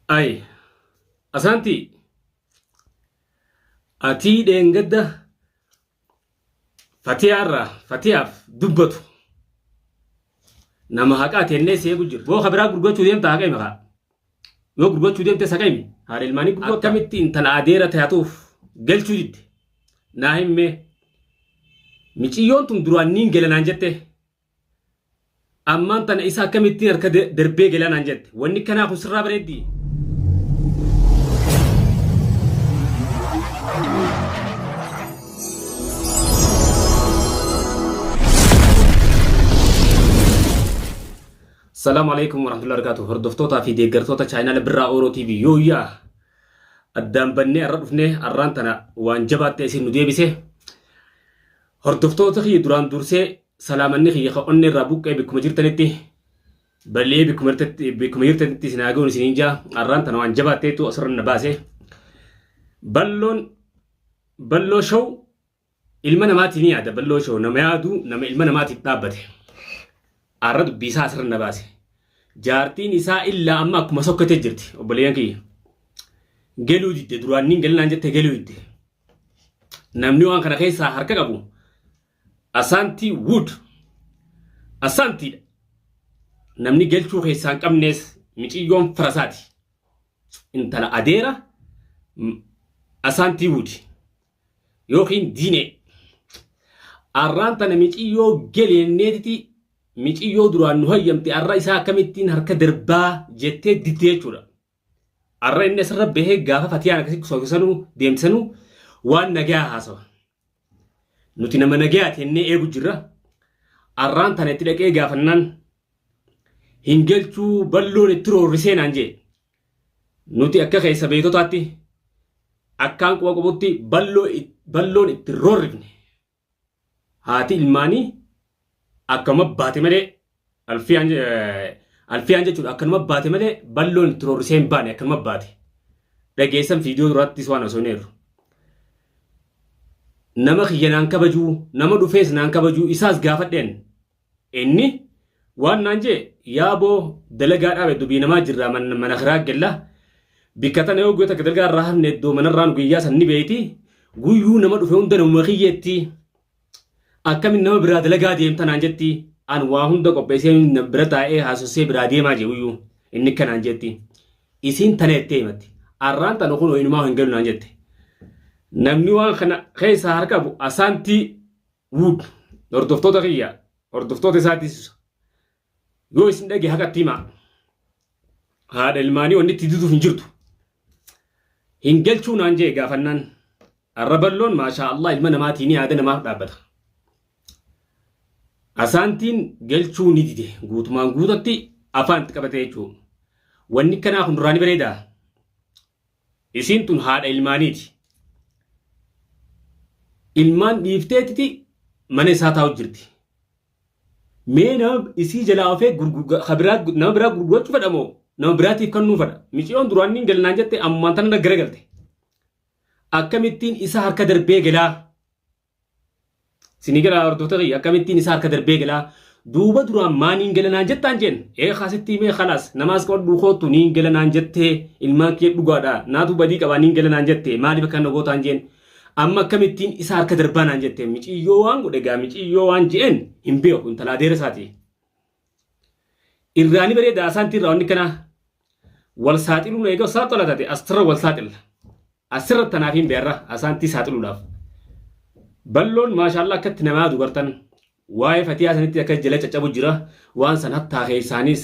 Ay, Asaantii, atii dheengadda Fatiyaarraa Fatiyaaf dubbatu nama haqaa tennee si eegu jira. Boo kabiraa gurgurachuu deemta haqa himi kaa. Yoo gurgurachuu deemte haqa himi. Haadha ilmaanii gurgurta. Akkamitti intala adeera taatuuf galchuu didde. Naa himmee. Miciyyoon tun duraan niin gala naan jette. Ammaan tana isa akkamittiin harka darbee gala naan jette. Wanni kanaa kun sirraa bareeddii? Salaamu alaikum warahmatullahi wabarakatuh. Hordoftootaa fi deeggartoota chaayinaala Birraa Ooroo TV yooyyaa addaan bannee har'a dhufnee har'aan tana waan jabaatte isin nu deebise. Hordoftoota kiyya duraan dursee salaamanni kiyya ka onnee irraa buqqee bikkuma jirtanitti bal'ee bikkuma jirtanitti isin haa ga'uun isiniin jaa har'aan tana waan jabaatteetu asirra na baase. Balloon balloo show ilma namaatii ni yaada balloo show nama yaadu nama ilma namaatiif dhaabbate. Har'a dubbii isaa asirra na baase. Jaartiin isaa illaa amma akkuma sokkatee jirti obboleeyyan kiyya. Galuu didde duraan niin galinaan jette galuu didde. Namni waan kana keessaa harka qabu Asaantii Wood. Asaantiidha. Namni galchuu keessaa hin qabnees miciyyoon firasaati. Intala adeera Asaantii Wood yookiin Diinee. Arraan tana miciyyoo geleenneetiti miciyyoo duraan nu hayyamte arra isaa akkamittiin harka darbaa jettee didde jechuudha. Arra inni asirra bahee gaafa fatiyaan akkasitti soofisanuu deemsanuu waan nagayaa haasawa. Nuti nama nagayaati jennee eegu jirra. Arraan tana itti dhaqee gaafannaan hin galchuu balloon itti roorrisee naan jee. Nuti akka keessa beektotaatti akkaan quba qabutti balloon itti roorrifne. Haati ilmaanii akkanuma baate malee alfiyaan alfiyaan jechuudha akkanuma baate malee balloon itti roorrisee hin baane akkanuma baate. Dhageessan viidiyoo duraattis waan osoo hin eerru. Nama kiyya naan kabajuu nama dhufees naan kabajuu isaas gaafadheen Inni waan naan jee yaaboo dalagaa dhaabe dubbii namaa jirraa mana kiraa gella bikka tana yoo guyyaa takka dalagaa irraa hafne iddoo manarraan guyyaa san ni beeyti guyyuu nama dhufe hunda namuma kiyyeetti akkamin nama biraa dalagaa deemta naan jetti an waa hunda qopheessee bira taa'ee haasofsee biraa deemaa jee guyyuu inni akka naan jetti isiin tana jettee himatti arraan tana kunoo inumaa hin galu naan jette namni waan kana keessaa harka qabu asaantii Wood hordoftoota kiyya hordoftoota isaatis yoo isin dhage haqatti himaa. Haadha ilmaanii wanni itti diduuf hin jirtu. Hin galchuu naan jee gaafannaan. Arra balloon maashaa Allah ilma namaatii ni yaada namaaf dhaabbata. Asaantiin galchuu ni dide guutumaan guutatti afaan itti qabate jechuudha. Wanni kanaa kun duraa ni bareedaa. Isiin tun haadha ilmaaniiti. Ilmaan dhiifteetiti mana isaa taa'u jirti. Mee nama isii jalaa ofee nama biraa gurgurachuu fedha moo nama biraatiif kennuu fedha? Miciyoon duraan niin galanaan jette ammaan tana garagalte. Akkamittiin isa harka darbee galaa? Sinii galaa hordoftoota kiyya akkamittiin isaa harka darbee galaa duuba duraan maa niin gala naan jettaan jeen ee kaasitti himee kalaas namaas qabadhuu koottu niin gala naan jettee ilmaan kee dhugaadha naatu badii qabaa niin gala naan jette maaliif akkana gootaan jeen amma akkamittiin isaa harka darbaa naan jette miciyyoo waan godhe gaa miciyyoo waan je'een hin beeku intala adeera isaati. Irraa ni bareeda asaantii irraa wanni kanaa wal saaxiluun eega saaxila taate asirra wal saaxilla. Asirra tanaaf hin beerra asaantii saaxiluudhaaf. Balloon maashaallaa akkatti namaa dubartan waa'ee fatiyaa sanitti akka jala caccabu jira waan san hattaa keessaanis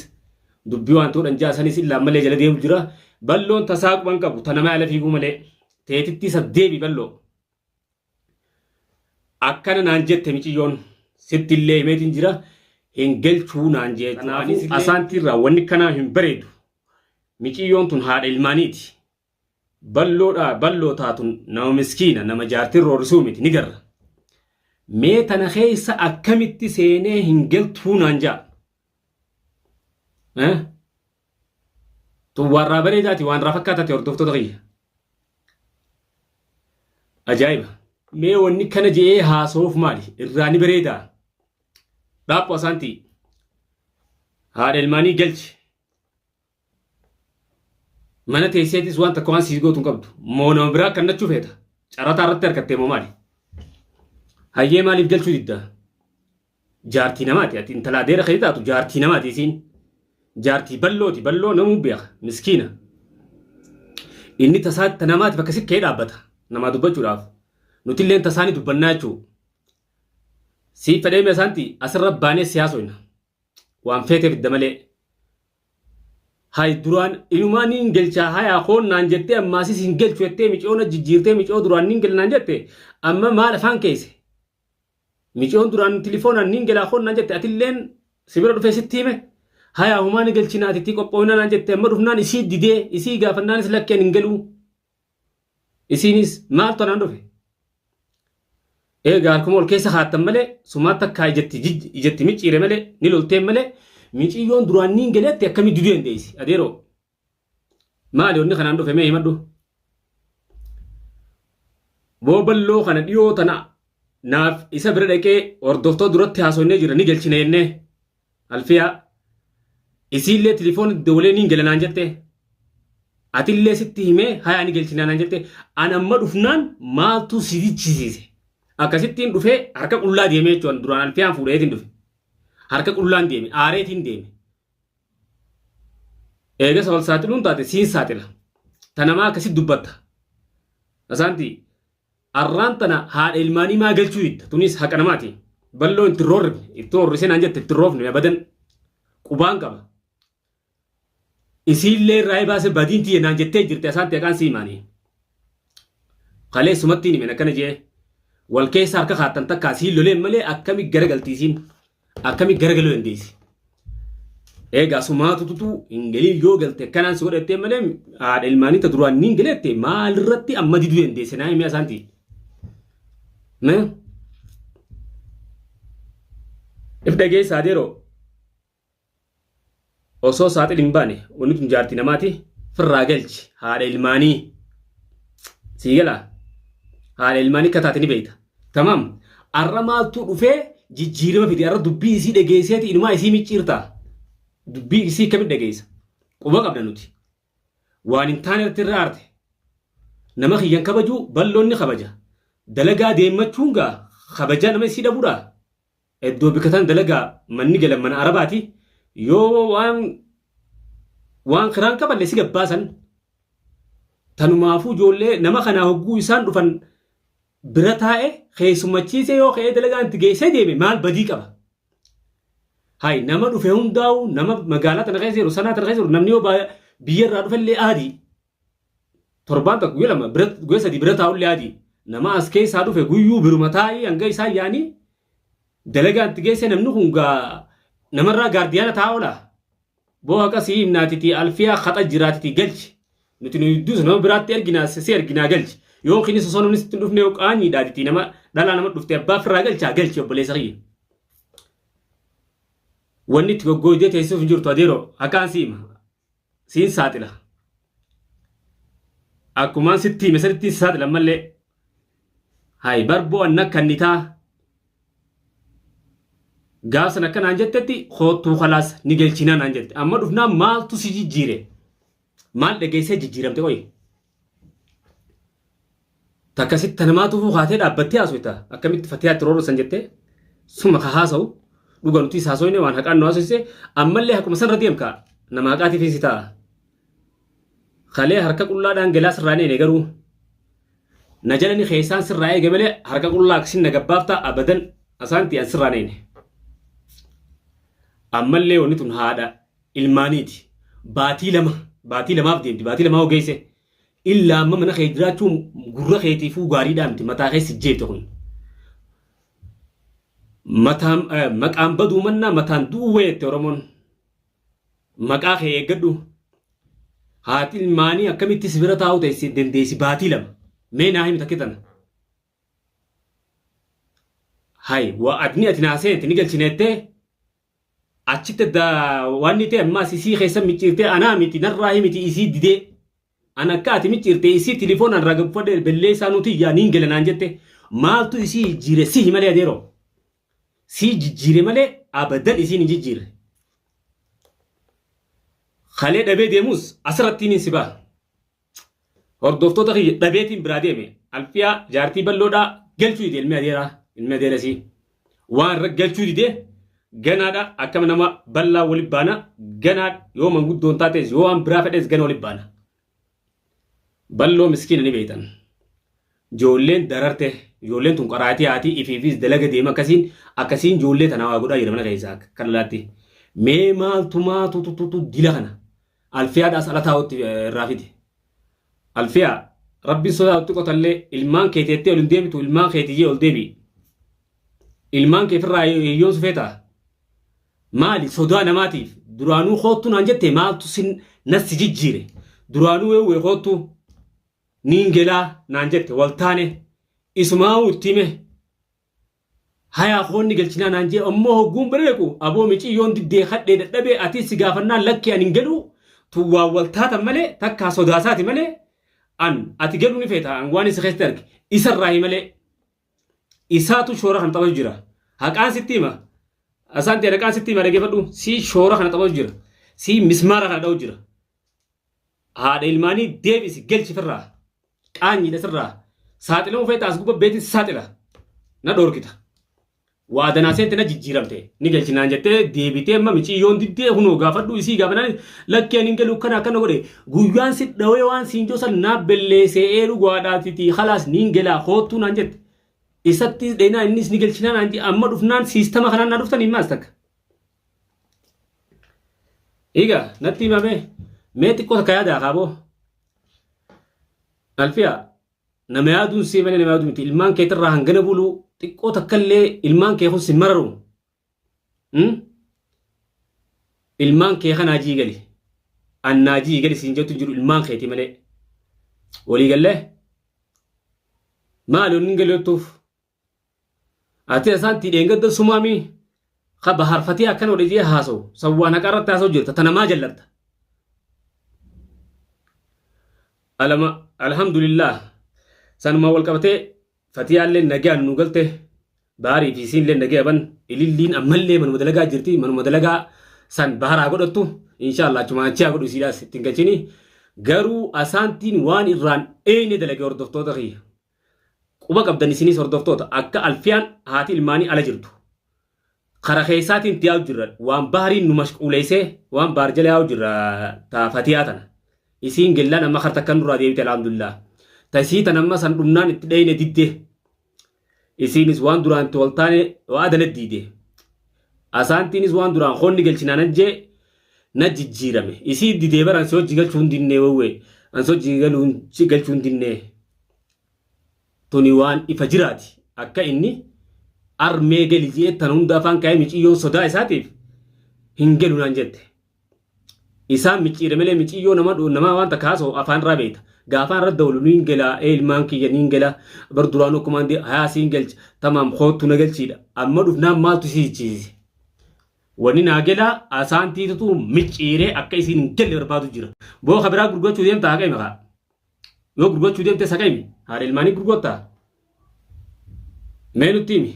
dubbii waan ta'uudhaan ja'a sanis illaan malee jala deemu jira balloon tasaa quban qabu ta namaa ala fiiguu malee teetitti isa deebi balloo. Akkana naan jette miciyyoon sitti illee himeetiin jira hin galchuu naan jee. Kanaafuu asaantii irraa wanni kanaa hin bareedu. Miciyyoon tun haadha ilmaaniiti. Balloodha balloo taatun nama miskiina nama jaartiin roorrisuu miti ni garra. Mee tana keessa akkamitti seenee hin galtuu naan ja'a. Eh? Tun waan raa bareedaati waan raa fakkaataati hordoftoota kiyya. Ajaa'iba. Mee wanni kana je'ee haasa'uuf maali? Irraa ni bareedaa. Dhaaphu asaantii. Haadha ilmaanii galchi. Mana teesseetis waan takka waan sii gootu hin qabdu. Moo nama biraa kannachuu feeta? Carataa irratti harkattee moo maali? Hayyee maaliif galchuu didda? Jaartii namaati ati intala adeera kee taatu jaartii namaati isiin. Jaartii ballooti balloo namuu beeka miskiina. Inni tasaa ta namaati bakka si ka'ee dhaabbata namaa dubbachuudhaaf. Nutilleen tasaanii dubbannaa jechuu. Siif fedhee meesaanti asirra baanee siyaasoyna. Waan feeteef idda malee. Hay duraan inumaa niin galchaa hayaa koon naan jettee ammaasis hin galchu jettee miciyoona jijjiirtee miciyoo duraan niin gala naan jette amma maal afaan keesse. Miciyoon duraan tilifoonaan niin galaa koon naan jette atilleen si bira dhufee sitti hime hayaa humaa ni galchinaa ati itti qophooyna naan jette amma dhufnaan isii didee isii gaafannaanis lakkeen hin galuu. Isiinis maaltu anaan dhufe? Egaa harkuma ol keessa kaattan malee sumaa takkaa ijatti ijatti micciire malee ni lolteen malee miciyyoon duraan niin galeetti akkamii diduu dandeessi adeeroo. Maali wanni kanaan dhufe mee himadhu. Boo balloo kana dhiyoo tana naaf isa bira dhaqee hordoftoota duratti haasofnee jira ni galchina jennee alfiyaa isiillee tilifoon dawalee niin gala naan jette atillee sitti himee hayaa ni galchina naan jette an amma dhufnaan maaltu si dichisiise akkasittiin dhufee harka qullaa deemee jechuun duraan alfiyaan fuudheetiin dhufe harka qullaan deeme aareetiin deeme Eegas wal saaxiluun taate siin saaxila. Ta namaa akkasitti dubbatta. Asaanti arraan tana haadha ilmaanii maa galchuu didda. Tunis haqa namaati. Balloo itti roorrifne itti roorrisee naan jette itti roofne abadan qubaan qaba. Isiillee irraa baase badiin tiyya naan jettee jirti asaanti haqaan sii himaanii. Kaleessumattiin himen akkana jee wal keessa harka kaattan takkaa siin loleen malee akkami garagalti isiin. Akkami garagaluu dandeessi? Eegaa sumaatu tutuu hin galin yoo galte akkanaan si godhattee malee haadha ilmaanii ta duraan niin galette maalirratti amma diduu dandeesse naa himee asaanti. Mee? If dhageessaa adeeroo osoo saaxil hin baane wanni tun jaartii namaati firraa galchi haadha ilmaanii sii galaa haadha ilmaanii akka taate ni beekta tamaam arra maaltu dhufee jijjiirama fide arra dubbii isii dhageesseeti inumaa isii micciirta dubbii isii akkamitti dhageessa quba qabna nuti waan hin taane irratti irra aarte nama kiyyan kabajuu balloon ni kabaja dalagaa deemmachuun gaa kabajaa nama isii dhabuudha Iddoo bikatan dalagaa manni galan mana arabaati yoo waan waan kiraan kafalle si gabbaasan tanumaafuu ijoollee nama kanaa hogguu isaan dhufan bira taa'e keessummachiisee yoo ka'ee dalagaan itti geessee deeme maal badii qaba. Hay nama dhufe hundaa'u nama magaalaa tana keessa jiru sanaa tana keessa jiru namni yoo biyya irraa dhufellee aadii. Torbaan tokko guyya lama bira guyya sadii bira taa'ullee adii. Nama as keessaa dhufe guyyuu biruma taa'ii hanga isaan yaanii dalagaa itti geesse namni kun gaa namarraa gaardiyaana taa'aa oola. Boo haqa sii himnaatiti alfiyaa haxa jiraatiti galchi. Nuti nu dudduusa nama biraatti erginaa si erginaa galchi. Yookiinis osoo namni sitti hin dhufne qaanyiidhaatiti nama dhalaa nama dhufte abbaa firraa galchaa galchi obboleessa kiyya. Wanni itti goggooydee teessisuuf hin jirtu adeeroo haqaan si hima. Siin saaxila. Akkumaan sitti hime sanitti si saaxila ammallee. Hay barboo anna kannitaa. Gaaf sana akka naan jettetti koottuu kalaas ni galchinaa naan jette. Amma dhufnaan maaltu si jijjiire? Maal dhageessee jijjiiramte qoyi? Takka sitti tanamaa tufuu kaatee dhaabbattee haasofta. Akkamitti fatiyaatti roorrisan jettee suma ka haasa'u dhuga nuti haasoyne waan haqaan nu haasofse ammallee haquma sanirra deemka nama haqaatiif si ta'a. Kalee harka qullaadhaan galaa sirraa neene garuu na jala ni keessaan sirraa eege malee harka qullaa akkasin na gabbaafta abadan asaanti an sirraa neene. Ammallee wanni tun haadha ilmaaniiti. Baatii lama baatii lamaaf deemti baatii lamaa ogeesse Illaa amma mana kee jiraachuun gurra keetiifuu gaariidhaa miti mataa kee si jeete kun. Mataan maqaan baduu mannaa mataan du'uu wayeette Oromoon. Maqaa kee eeggadhu. Haati ilmaanii akkamitti si bira taa'uu teessi dandeessi baatii lama. Mee naa himi takki tana. Hay waa adni ati naa seente ni galchineettee achitti adda waan ta'e ammaas isii keessa micciirtee anaa miti narraa himiti isii didee an akka ati micciirte isii tilifoonaan ragaffadhe belleessaa nuti yaa niin gala naan jette maaltu isii jijjiire sihi malee adeeroo sii jijjiire malee abadan isiin hin jijjiirre kalee dhabee deemus asirratti niin si ba'a. Hordoftoota kiyya dhabeetiin biraa deeme. Alfiyaa jaartii balloodhaa galchuu dide ilmi adeeraa ilmi adeerasii. Waan irra galchuu dide ganaadha akkama nama bal'aa wali baana ganaadha yoo manguddoon taates yoo waan biraa fedhes gana wali baana. Balloo miskiina ni beektan. Ijoolleen dararte ijoolleen tun qaraatii haati ifiifis dalaga deema akkasiin akkasiin ijoollee tanaa waa godhaa jira mana keessaa akka dhalaatti. Mee maaltu maatu tututu dila kana alfiyaadhaas ala taa'utti irraa fide. Alfiyaa rabbiin sodaatu qotallee ilmaan kee teettee ol hin deebitu ilmaan keetiyyee ol deebi'i. Ilmaan kee ofirraa hiyyoomsu feetaa? Maali sodaa namaatiif duraanuu koottu naan jette maaltu sin nas si jijjiire duraanuu weewwee koottu niin gelaa naan jette wal taane isumaa'uu itti hime hayaa koonni galchinaa naan jee ammoo hogguun bira dhaqu aboo miciyyoon diddee kadhee dadhabee atis si gaafannaan lakkii ani hin galuu tun waan wal taatan malee takkaa sodaasaati malee an ati galuu ni feeta an waan isa keessatti arge isarraahi malee Isaatu shoora kana taphatu jira. Haqaan sitti hima. Asaan ta'e haqaan sitti hima dhaggeeffadhu. Sii shoora kana taphatu jira. Sii mismaara kana dha'u jira. Haadha ilmaanii deebisi galchi firraa. Qaanyiidha sirraa. Saaxilamuu feeta as gubba beetiin saaxila. Na dhoorkita. Waa danaa seente na jijjiiramte. Ni galchi naan jettee deebitee amma miciyyoon diddee hunoo gaafadhu isii gaafanaan lakkee ani hin galu akkana akkana godhe guyyaan si dhawee waan siin josan naa belleessee ee dhugaadhaatiti halaas niin gelaa koottuu naan jette. Isatti dheenaa innis ni galchinaa naan jee amma dhufnaan siistama kanaan naa dhuftan himmaas takka. Egaa natti himame mee xiqqoo takka yaadaa kaaboo. Alfiyaa Nama yaaduun see malee nama yaaduu miti. Ilmaan keetirraa hangana buluu xiqqoo takkallee ilmaan kee kun si mararu. Ilmaan kee kanaa jii gali. Annaa jii gali siin jettu jiru ilmaan keeti malee. Walii gallee? Maali onni hin galettuuf? Ati asaan tii dheengadda sumaamii ka baharfatee akkana godhe jee haasawu san waan haqaa irratti haasa'u jirta ta namaa jallatta. Alama alhamdulillah sanumaa wal qabatee fatiyaallee nagaan nu galte baarii fi isiinillee nagaya ban ililliin ammallee manuma dalagaa jirti manuma dalagaa san baharaa godhattu inshaallah achumaan achi haa godhu isiidhaas ittiin galchini garuu asaantiin waan irraan eeyne dalage hordoftoota kiyya. Quba qabdan isinis hordoftoota akka Alfiyaan haati ilmaanii ala jirtu. Kara keessaatiin itti yaa'u jirra. Waan bahariin nu mashquuleessee waan bahar jala yaa'u jirra ta fatiyaa tana. Isiin gellaan amma kar takkan nurraa deebite alhamdulillah. Ta isii tan amma san dhumnaan itti dheyne didde. Isiinis waan duraan itti wal taane waa adana diide. Asaantiinis waan duraan koonni galchinaan ajjee na jijjiirame. Isii didee bara ansi hojii galchuu hin dinnee wawwee. Ansi hojii galchuu hin dinnee. Tuni waan ifa jiraati. Akka inni armee gali je'ee tan hunda afaan kaa'ee miciyyoon sodaa isaatiif hin galu naan jette. Isaan micciire malee miciyyoo nama nama waan takka haasa'u afaan irraa beekta. Gaafaan irra dawlu niin gala ee ilmaan kiyya niin gala bar duraan akkumaan dee hayaa siin galcha tamaam koottu na galchiidha. Amma dhufnaan maaltu si jijjiise? Wanni naa gelaa asaantiitutu micciiree akka isiin hin galle barbaadu jira. Boo ka biraa gurgurachuu deemta haqa hima kaa. Yoo gurgurachuu deemte haqa himi. Haadha ilmaanii gurgurtaa. Mee nutti himi.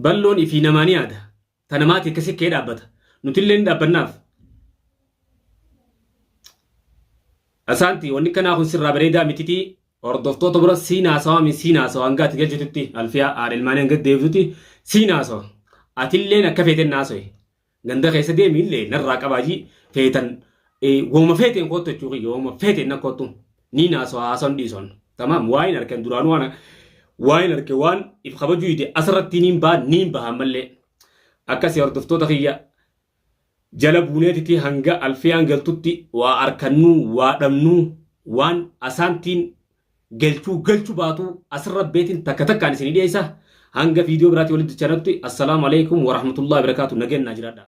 Balloon ifii namaa ni yaada. Ta namaati akkasi kee dhaabbata. Nutillee ni dhaabbannaaf. Asaanti wanni kanaa kun sirraa bareedaa mititii hordoftoota bira siin haasawaa mi siin haasawa hanga ati galchitutti alfiyaa haadha ilmaanii hanga deebitutti siin haasawa. Atilleen akka feeten haasawi. Ganda keessa deemi illee narraa qabaajii feetan wooma feeteen koottu jechuu kiyya wooma feeteen na koottu niin haasawa haasawan dhiison. Tamaam waa'een harkan duraanuu waan waa'een harke waan if kabajuu dide asirratti niin baha niin baha ammallee. Akkasii hordoftoota kiyya jala buuneetiti hanga alfiyaan galtutti waa arkannuu waa dhabnuu waan asaantiin galchuu galchu baatu asirra beetin takka takkaan isinii dhiyeessa hanga viidiyoo biraatii walitti dachanatti assalaamu alaikum warahmatullahi wabarakaatu nageenyaa jiraadha.